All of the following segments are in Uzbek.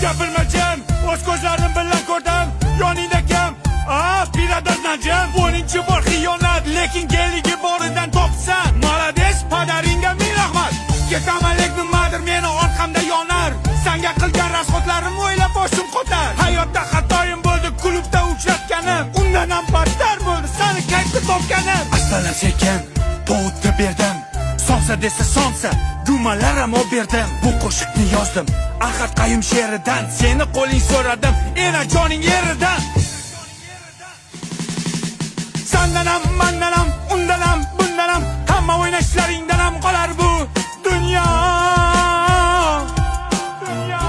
Gapirma jim, o'z ko'zlarim bilan ko'rdim. Yoningda kim? A, Pirador Najim. 10-bor xiyonat, lekin keligi boridan topsan. Молодец, padaringga ming rahmat. Ketaman, lekin nimadir meni orqamda yonar. Sanga qilgan расход larim o'ylab boshim qotar. Hayotda xatoyim bo'ldi, klubda uchratganim. Undan ham battar bo'ldi sani kayfda topganim. Astalam sekin povutni berdim. Somsa desa somsa, gumalar ham olib berdim. Bu qo'shiqni yozdim Ahad Qayum she'ridan. Seni qo'ling so'radim enajoning yeridan. Sandan ham, mandan ham, undan ham, bundan ham, hamma o'ynashlaringdan ham qolar bu dunyo. Dunyo.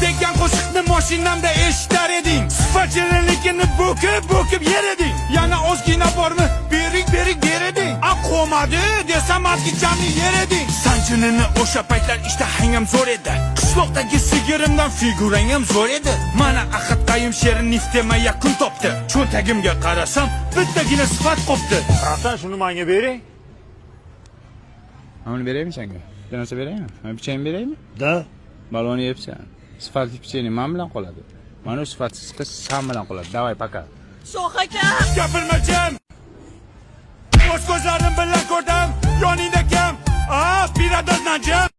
Degan qo'shiqni mashinamda eshitar eding. Sifat shirinligini bo'kib bo'kib yer eding. Yana ozgina bormi, bering, bering der eding. A, qo'madi desam, ozgichamni yer eding. Sanchinini o'sha paytlar ishtahang ham zo'r edi. Qishloqdagi sigirimdan figurang ham zo'r edi. Mana Ahad Qayum she'ri niftema yakun topdi. Cho'ntagimga qarasam, bittagina sifat qopti. Братан, shuni menga bering. Mana buni beraymi senga? Bir narsa beraymi? Mana pechenye beraymi? Да. Baloni yebsan. Sifatli pechenye man bilan qoladi. Mana u sifatsiz qiz san bilan qoladi. Давай, пока. Shoh aka. Gapirma jim. O'z ko'zlarim bilan ko'rdim. Yoningda kim? A, Pirador Najim.